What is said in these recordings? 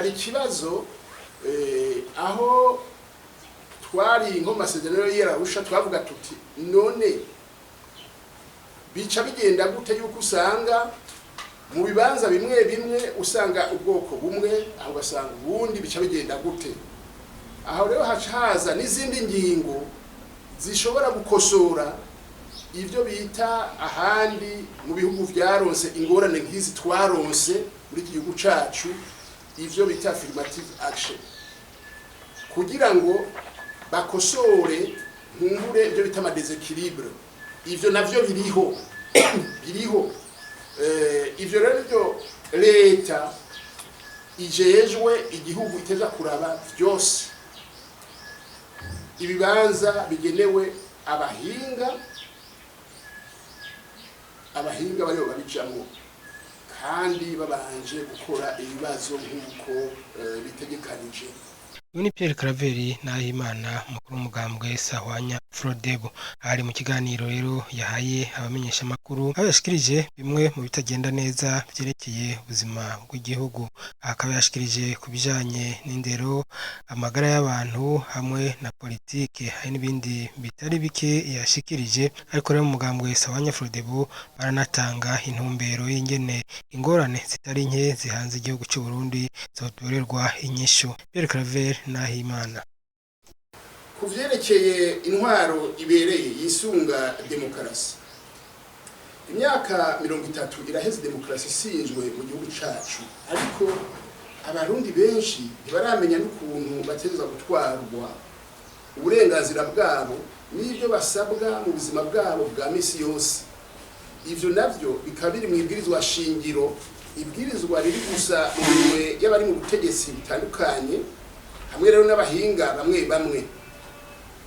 Hari ikibazo aho twari nko mu masezerano y'Arusha, twavuga tuti: none bica bigenda gute yuko usanga mu bibanza bimwe bimwe usanga ubwoko bumwe, aho ugasanga ubundi? Bica bigenda gute? Aho rero haca haza n'izindi ngingo zishobora gukosora ibyo bita ahandi mu bihugu vyaronse ingorane nk'izi twaronse muri iki gihugu cacu, ivyo bita affirmative action, kugira ngo bakosore nkumbure ibyo bita ama déséquilibre. Ivyo navyo biriho. Ivyo rero nivyo leta ijejwe igihugu iteza kuraba vyose. Ibibanza bigenewe abahinga, abahinga baribo babijamwo kandi babanje gukora ibibazo nk'uko bitegekanije. Uyu ni Pierre Claver Nahimana, umukuru w'umugambwe Sahwanya Frodebu. Ari mu kiganiro rero yahaye abamenyeshamakuru, aho yashikirije bimwe mu bitagenda neza vyerekeye ubuzima bw'igihugu. Akaba yashikirije ku bijanye n'indero, amagara y'abantu hamwe na politike. Hari n'ibindi bitari bike yashikirije, ariko rero mu mugambwe Sahwanya Frodebu baranatanga intumbero y'ingene ingorane zitari nke zihanze igihugu c'u Burundi zotorerwa inyishu. Pierre Claver Nahimana. Ku vyerekeye intwaro ibereye yisunga demokarasi, imyaka 30 iraheze demokarasi isinzwe mu gihugu cacu, ariko Abarundi benshi ntibaramenya n'ukuntu bategerezwa gutwarwa, uburenganzira bwabo n'ibyo basabwa mu buzima bwabo bwa misi yose. Ivyo navyo bikaba biri mu ibwirizwa shingiro, ibwirizwa riri gusa mu minwe y'abari mu butegetsi butandukanye hamwe rero n'abahinga bamwe bamwe.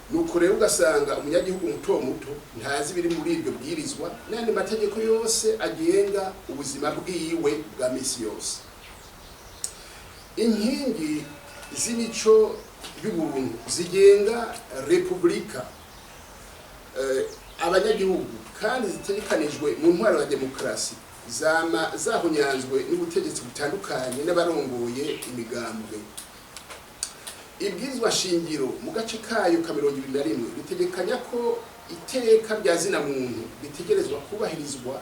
Nuko rero ugasanga umunyagihugu muto muto ntazi ibiri muri iryo bwirizwa n'ayandi mategeko yose agenga ubuzima bwiwe bwa misi yose. Inkingi z'imico y'ubuntu zigenga repubulika, abanyagihugu kandi zitegekanijwe mu ntwaro ya demokarasi, zama zahonyanzwe n'ubutegetsi butandukanye n'abarongoye imigambwe. Ibwirizwa shingiro mu gace kayo ka 21 ritegekanya ko iteka rya zina muntu ritegerezwa kubahirizwa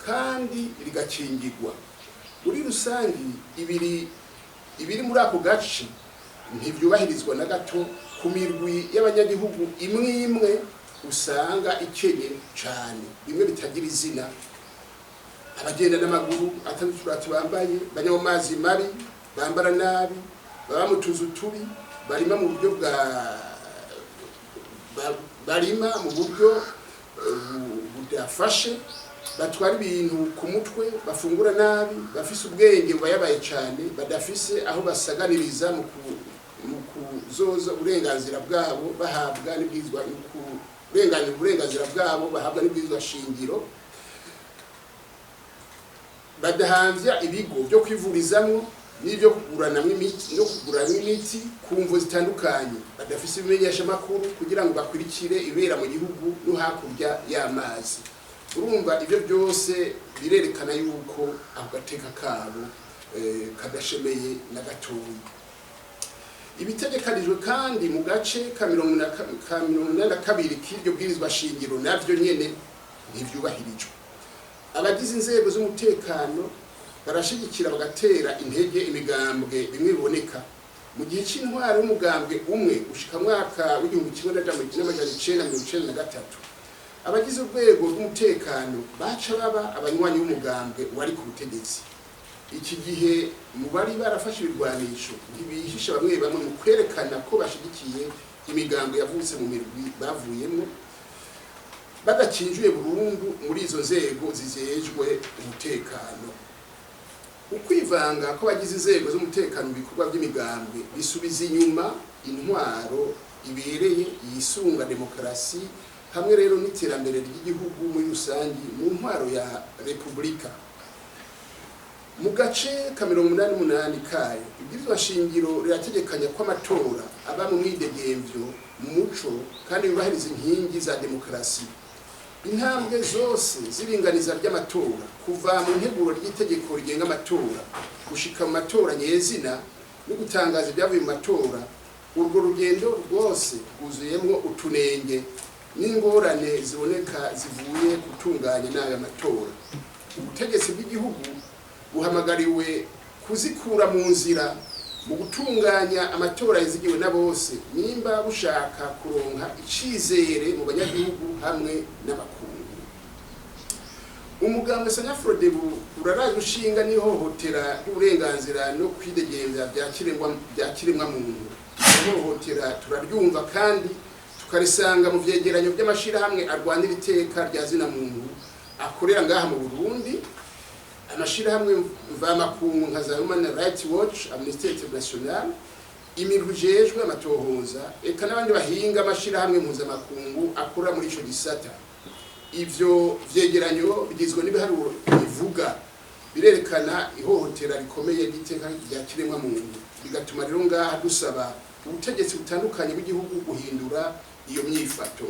kandi rigakingirwa. Muri rusangi, ibiri muri ako gace ntivyubahirizwa na gato ku mirwi y'abanyagihugu imwe imwe usanga ikenye cane, bimwe bitagira izina: abagenda n'amaguru atari uturato bambaye, banywa amazi mabi, bambara nabi, baba mu tuzu tubi, barima mu buryo bwa barima mu buryo budafashe, batwara ibintu ku mutwe, bafungura nabi, bafise ubwenge bubayabaye cyane, badafise aho basaganiriza mu kuzoza uburenganzira bwabo bahabwa n'ibwirizwa, mu kurenganira uburenganzira bwabo bahabwa n'ibwirizwa shingiro, badahamvya ibigo byo kwivurizamwo n'ibyo kuguranamwo imiti no kuguranamo imiti ku mvo zitandukanye, badafise ibimenyeshamakuru kugira ngo bakurikire ibera mu gihugu no hakurya y'amazi. Urumva, ibyo byose birerekana yuko ako gateka kabo kadashemeye na gatoyi. Ibitegekanijwe kandi mu gace ka 82 k'iryo bwirizwa shingiro navyo nyene ntivyubahirijwe. Abagize inzego z'umutekano barashigikira bagatera intege imigambwe bimwe biboneka. Mu gihe c'intwaro y'umugambwe umwe gushika mwaka w'1993, abagize urwego rw'umutekano baca baba abanywanyi b'umugambwe wari ku butegetsi. Iki gihe mu bari barafashe ibirwanisho ntibihisha bamwe bamwe mu kwerekana ko bashigikiye imigambo yavutse mu mirwi bavuyemo, badakinjuye burundu muri izo nzego zijejwe umutekano. Ukwivanga kw'abagize inzego z'umutekano mu bikorwa by'imigambwe bisubiza inyuma intwaro ibereye yisunga demokarasi hamwe rero n'iterambere ry'igihugu muri rusangi mu ntwaro ya repubulika. Mu gace ka 88 kayo, ibwirizwa shingiro rirategekanya ko amatora aba mu mwidegemvyo, mu muco kandi yubahiriza inkingi za demokarasi. Intambwe zose z'iringaniza ry'amatora, kuva mu nteguro ry'itegeko rigenga amatora gushika mu matora nyezina. No gutangaza ibyavuye mu matora, urwo rugendo rwose rwuzuyemwo utunenge n'ingorane ziboneka zivuye gutunganya nabi amatora. Ubutegetsi bw'igihugu buhamagariwe kuzikura mu nzira mu gutunganya amatora yizigiwe na bose, nimba bushaka kuronka icizere mu banyagihugu hamwe n'abakungu. Umugambwe Sanyafrodebu uraraje ushinga n'ihohotera ry'uburenganzira no kwidegemvya bya kiremwa muntu. Ihohotera turaryumva kandi tukarisanga mu vyegeranyo by'amashirahamwe arwanira iteka rya zina muntu akorera ngaha mu Burundi, amashirahamwe mvamakungu nka za Human Rights Watch, Amnesty International, imirwi ijejwe amatohoza, eka n'abandi bahinga, amashirahamwe mpuzamakungu akora muri ico gisata. Ivyo vyegeranyo bigizwe n'ibiharuro bivuga birerekana ihohotera rikomeye ry'iteka rya kiremwa muntu, bigatuma rero ngaha dusaba ubutegetsi butandukanye bw'igihugu guhindura iyo myifato.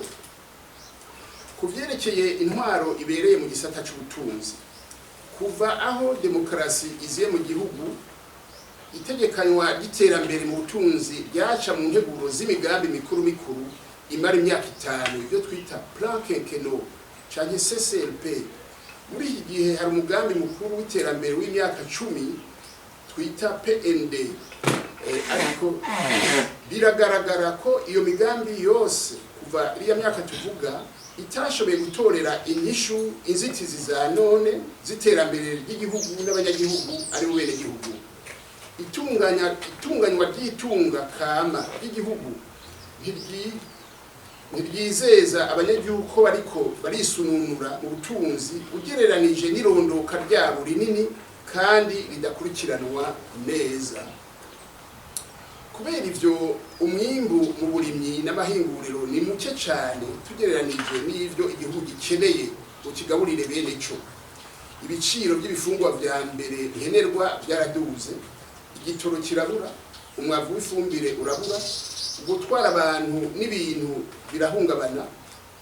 Ku vyerekeye intwaro ibereye mu gisata c'ubutunzi, kuva aho demokarasi iziye mu gihugu, itegekanywa ry'iterambere mu butunzi ryaca mu nteguro z'imigambi mikuru mikuru imara imyaka 5, ibyo twita plan quinquennal canke CCLP. Muri iki gihe hari umugambi mukuru w'iterambere w'imyaka 10 twita PND. Ariko biragaragara ko iyo migambi yose kuva iriya myaka tuvuga itashoboye gutorera inyishu inzitizi za none z'iterambere ry'igihugu n'abanyagihugu ari bo benegihugu. Itunganywa ry'itunga kama ry'igihugu ntiryizeza abanyagihugu ko bariko barisununura mu butunzi ugereranije n'irondoka ryabo rinini kandi ridakurikiranwa neza. Kubera ivyo, umwimbu mu burimyi n'amahinguriro ni muke cyane tugereranije n'ivyo igihugu gikeneye ngo kigaburire bene co. Ibiciro by'ibifungwa vya mbere nkenerwa byaraduze, igitoro kirabura, umwavu w'ifumbire urabura, gutwara abantu n'ibintu birahungabana,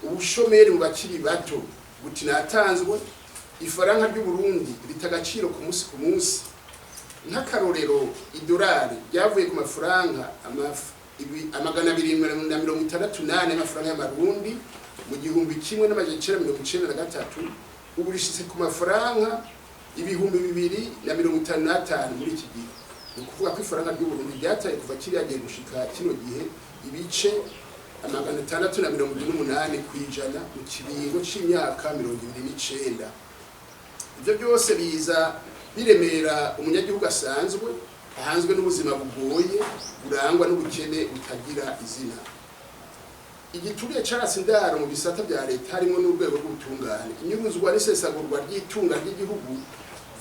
ubushomeri mu bakiri bato buti natanzwe, ifaranga ry'u Burundi rita agaciro ku munsi ku munsi. Nk'akarorero, idolari ryavuye ku mafaranga 264 y'amafaranga y'amarundi mu 1993, ubu rishitse ku mafaranga 2055 muri iki gihe. Ni ukuvuga ko ifaranga ry'u Burundi ryataye kuva kiriya gihe gushika kino gihe ibice 678% mu kiringo c'imyaka 29. Ivyo byose biza biremera umunyagihugu asanzwe ahanzwe n'ubuzima bugoye burangwa n'ubukene butagira izina. Igituriye carasi indaro mu bisata bya leta, harimo n'urwego rw'ubutungane, inyuruzwa n'isesagurwa ry'itunga ry'igihugu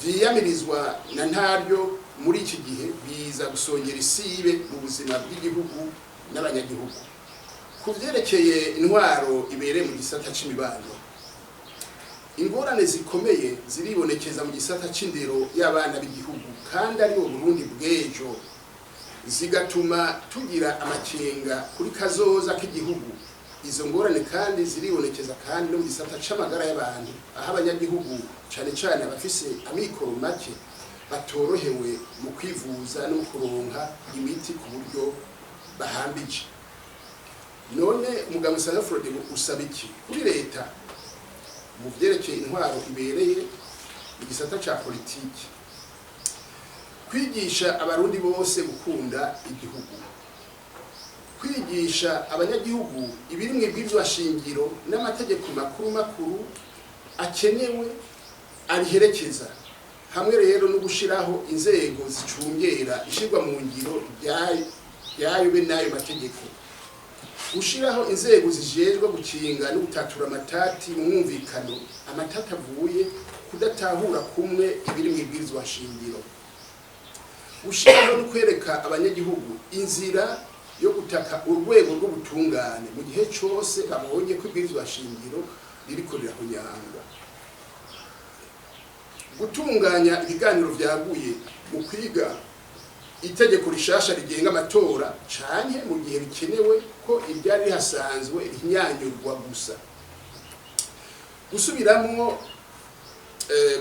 vyiyamirizwa na ntaryo muri iki gihe, biza gusongera isibe mu buzima bw'igihugu n'abanyagihugu. Ku vyerekeye intwaro ibereye mu gisata c'imibano, ingorane zikomeye ziribonekeza mu gisata c'indero y'abana b'igihugu kandi ari bo Burundi bw'ejo, zigatuma tugira amakenga kuri kazoza k'igihugu. Izo ngorane kandi ziribonekeza kandi no mu gisata c'amagara y'abantu, aho abanyagihugu, cane cane abafise amikoro make, batorohewe mu kwivuza no mu kuronka imiti ku buryo bahambije. None umugabo Usanga Frodebu usaba iki kuri leta mu vyerekeye intwaro ibereye mu gisata ca politiki? Kwigisha abarundi bose gukunda igihugu, kwigisha abanyagihugu ibiri mu ibwirizwa shingiro n'amategeko makuru makuru akenewe ariherekeza, hamwe rero no gushiraho inzego zicungera ishirwa mu ngiro ryayo be n'ayo mategeko, gushiraho inzego zijejwe gukinga no gutatura amatati mu mwumvikano, amatati avuye kudatahura kumwe ibiri mu ibwirizwa shingiro, gushiraho no kwereka abanyagihugu inzira yo gutaka urwego rw'ubutungane mu gihe cose babonye ko ibwirizwa shingiro ririko rirahonyangwa, gutunganya ibiganiro vyaguye mu kwiga itegeko rishasha rigenga amatora, canke mu gihe bikenewe ko iryari rihasanzwe rihinyanyurwa gusa, gusubiramwo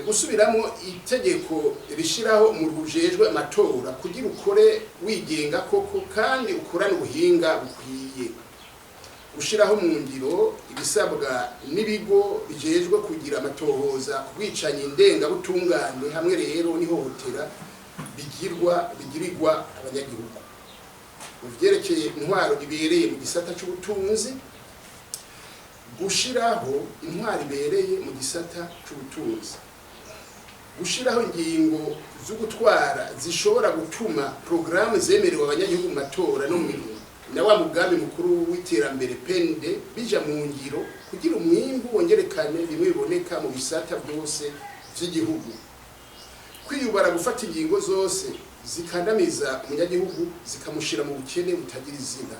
Gusubiramo itegeko rishiraho umurwi ujejwe amatora kugira ukore wigenga koko kandi ukorane ubuhinga bukwiye. Gushiraho mu ngiro ibisabwa n'ibigo bijejwe kugira amatohoza ku bwicanyi ndengabutungane hamwe rero n'ihohotera bigirirwa abanyagihugu. Mu vyerekeye intwaro ibereye mu gisata c'ubutunzi, gushiraho intwaro ibereye mu gisata c'ubutunzi, gushiraho ingingo zo gutwara zishobora gutuma porogaramu zemerewe abanyagihugu mu matora no mu na wa mugambi mukuru w'iterambere PND bija mu ngiro kugira umwimbu wongerekane bimwe biboneka mu bisata byose vy'igihugu. Kwiyubara gufata ingingo zose zikandamiza umunyagihugu zikamushira mu bukene butagira izina.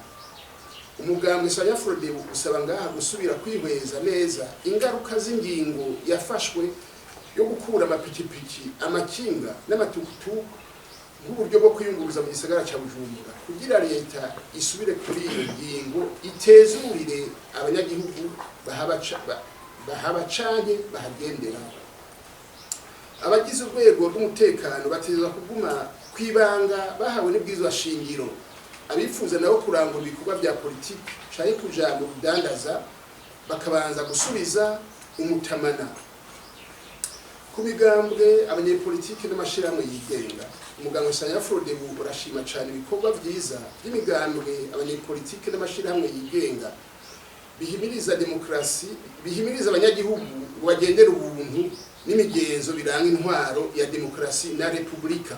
Umugambwe Sanyafrodebu usaba ngaha gusubira kwihweza neza ingaruka z'ingingo yafashwe yo gukura amapikipiki, amakinga n'amatukutuku nk'uburyo bwo kwiyunguruza mu gisagara ca Bujumbura, kugira leta isubire kuri iyo ngingo itezurire abanyagihugu bahaba canke bahagendera. Abagize urwego rw'umutekano bategerezwa kuguma kwibanga bahawe n'ibwirizwa shingiro. Abifuza nabo kurangura ibikorwa vya politiki canke kuja mu budandaza bakabanza gusubiza umutamana. Ku migambwe, abanyepolitiki n'amashirahamwe yigenga, umugambwe Sanyafrodebu urashima cane ibikorwa vyiza vy'imigambwe, abanyepolitiki n'amashirahamwe yigenga bihimiriza demokarasi, bihimiriza abanyagihugu ngo bagendere ubuntu n'imigenzo biranga intwaro ya demokarasi na repubulika,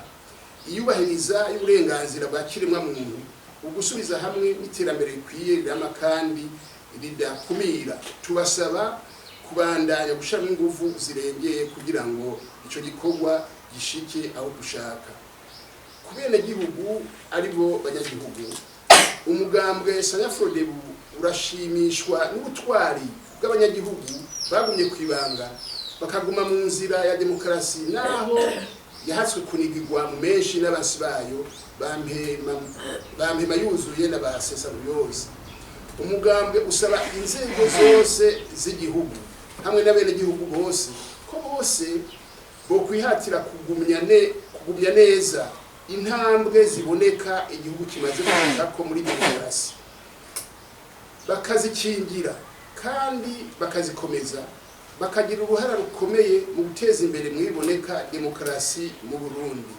iyubahiriza y'uburenganzira bwa kiremwamuntu, ugusubiza hamwe n'iterambere rikwiye rirama kandi ridakumira. Tubasaba kubandanya gushiramo ingufu zirengeye kugira ngo ico gikorwa gishike aho dushaka. Ku benegihugu ari bo banyagihugu, umugambwe Sanyafrodebu urashimishwa n'ubutwari bw'abanyagihugu bagumye kwibanga bakaguma mu nzira ya demokarasi naho yahatswe kunigirwa mu menshi n'abasi bayo bampema yuzuye na ba Sesaruyozi. Umugambwe usaba inzego zose z'igihugu hamwe n'abenegihugu bose ko bose bokwihatira kugumya neza intambwe ziboneka igihugu kimaze gushikako muri demokarasi, bakazikingira kandi bakazikomeza, bakagira uruhara rukomeye mu guteza imbere mwiboneka demokarasi mu Burundi.